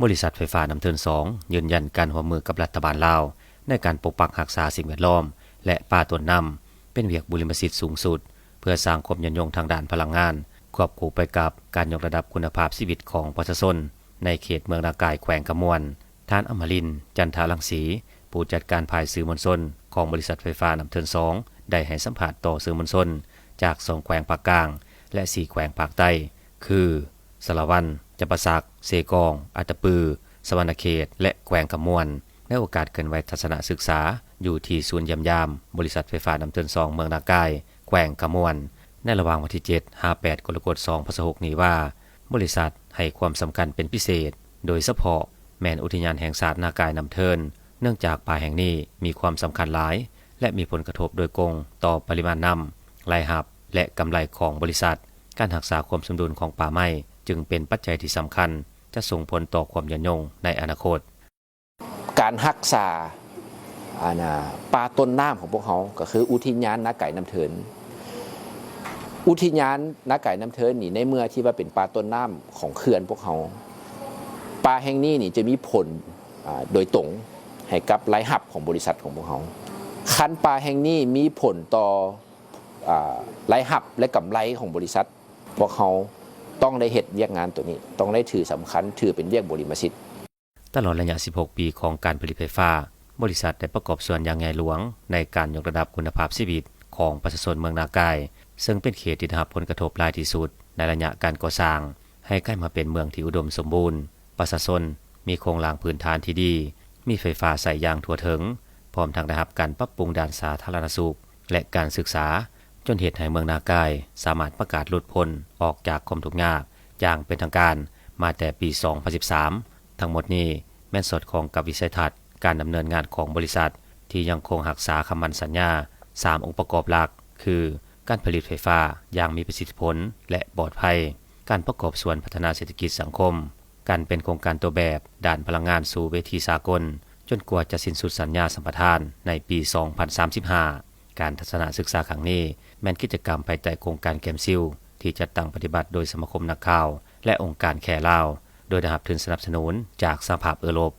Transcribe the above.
ບໍລິສັດໄຟຟ້ານ້ຳເທີນສອງ ຢືນຢັນການຮ່ວມມືກັບລັດຖະບານລາວ ໃນການປົກປັກຮັກສາສິ່ງແວດລ້ອມ ແລະ ປ່າຕົ້ນນ້ຳ ເປັນວຽກບຸລິມະສິດສູງສຸດ ເພື່ອສ້າງຄວາມຍືນຍົງທາງດ້ານພະລັງງານ ຄວບຄູ່ໄປກັບການຍົກລະດັບຄຸນນະພາບຊີວິດຂອງປະຊາຊົນ ໃນເຂດເມືອງນາກາຍ ແຂວງຄຳມ່ວນ. ທ່ານ ອຳມະລິນ ຈັນທະລັງສີ ຜູ້ຈັດການຝ່າຍສື່ມວນຊົນຂອງບໍລິສັດໄຟຟ້ານ້ຳເທີນສອງ ໄດ້ໃຫ້ສຳພາດຕໍ່ສື່ມວນຊົນຈາກສອງແຂວງພາກກາງ ແລະ ສີ່ແຂວງພາກໃຕ້ ຄື ສາລະວັນ, ຈຳປາສັກ, ເຊກອງ, ອັດຕະປື, ສະຫວັນນະເຂດ ແລະ ແຂວງຄຳມ່ວນ ໃນໂອກາດເຄື່ອນໄຫວທັດສະນະສຶກສາ ຢູ່ທີ່ສູນຢ້ຽມຢາມບໍລິສັດໄຟຟ້ານ້ຳເທີນສອງ ເມືອງນາກາຍ ແຂວງຄຳມ່ວນ ໃນລະຫວ່າງວັນທີເຈັດ ຫາ ແປດ ກໍລະກົດ ສອງພັນຊາວຫົກນີ້ວ່າ ບໍລິສັດໃຫ້ຄວາມສຳຄັນເປັນພິເສດ ໂດຍສະເພາະແມ່ນອຸທິຍານແຫ່ງຊາດນາກາຍນ້ຳເທີນ ເນື່ອງຈາກປ່າແຫ່ງນີ້ມີຄວາມສຳຄັນຫຼາຍ ແລະ ມີຜົນກະທົບໂດຍກົງຕໍ່ປະລິມານນ້ຳ, ລາຍຮັບ ແລະ ກຳໄລຂອງບໍລິສັດ. ການຮັກສາຄວາມສົມດຸນຂອງປ່າໄມ້ຈຶ່ງເປັນປັດໄຈທີ່ສຳຄັນ ຈະສົ່ງຜົນຕໍ່ຄວາມຍືນຍົງໃນອະນາຄົດ. ການຮັກສາ ອັນນ່າ ປ່າຕົ້ນນ້ຳຂອງພວກເຮົາ ກໍຄືອຸທິຍານນາກາຍນ້ຳເທີນ. ອຸທິຍານນາກາຍນ້ຳເທີນນີ້ ໃນເມື່ອທີ່ວ່າເປັນປ່າຕົ້ນນ້ຳຂອງເຂື່ອນພວກເຮົາ, ປ່າແຫ່ງນີ້ນີ້ຈະມີຜົນ ອາ ໂດຍຕົງໃຫ້ກັບລາຍຮັບຂອງບໍລິສັດຂອງພວກເຮົາ. ຄັນປ່າແຫ່ງນີ້ມີຜົນຕໍ່ ອາ ລາຍຮັບ ແລະ ກຳໄລຂອງບໍລິສັດ, ພວກເຮົາຕ້ອງໄດ້ເຮັດວຽກງານໂຕນີ້, ຕ້ອງໄດ້ຖືສຳຄັນ, ຖືເປັນວຽກບຸລິມະສິດ. ຕະຫຼອດໄລຍະສິບຫົກປີຂອງການຜະລິດໄຟຟ້າ, ບໍລິສັດໄດ້ປະກອບສ່ວນຢ່າງໃຫຍ່ຫຼວງໃນການຍົກລະດັບຄຸນນະພາບຊີວິດຂອງປະຊາຊົນເມືອງນາກາຍ, ເຊິ່ງເປັນເຂດທີ່ໄດ້ຮັບຜົນກະທົບຫຼາຍທີ່ສຸດໃນໄລຍະການກໍ່ສ້າງ ໃຫ້ກາຍມາເປັນເມືອງທີ່ອຸດົມສົມບູນ, ປະຊາຊົນມີໂຄງລ່າງພື້ນຖານທີ່ດີ, ມີໄຟຟ້າໃຊ້ຢ່າງທົ່ວເຖິງ, ພ້ອມທັງໄດ້ຮັບການປັບປຸງດ້ານສາທາລະນະສຸກ ແລະ ການສຶກສາ, ຈົນເຮັດໃຫ້ເມືອງນາກາຍສາມາດປະກາດຫຼຸດພົ້ນອອກຈາກຄວາມທຸກຍາກຢ່າງເປັນທາງການມາແຕ່ປີສອງພັນສິບສາມ. ທັງໝົດນີ້ແມ່ນສອດຄ່ອງກັບວິໄສທັດການດຳເນີນງານຂອງບໍລິສັດ ທີ່ຍັງຄົງຮັກສາຄຳໝັ້ນສັນຍາສາມອົງປະກອບຫຼັກ ຄື ການຜະລິດໄຟຟ້າຢ່າງມີປະສິດທິຜົນ ແລະ ປອດໄພ, ການປະກອບສ່ວນພັດທະນາເສດຖະກິດສັງຄົມ, ການເປັນໂຄງການຕົວແບບດ້ານພະລັງງານສູ່ເວທີສາກົນ, ຈົນກວ່າຈະສິ້ນສຸດສັນຍາສຳປະທານໃນປີສອງພັນສາມສິບຫ້າ. ການທັດສະນະສຶກສາຄັ້ງນີ້ ແມ່ນກິດຈະກຳພາຍໃຕ້ໂຄງການແກມຊິວ ທີ່ຈັດຕັ້ງປະຕິບັດໂດຍສະມາຄົມນັກຂ່າວ ແລະ ອົງການແຄລາວ, ໂດຍໄດ້ຮັບທຶນສະໜັບສະໜູນຈາກສະຫະພາບເອີຣົບ.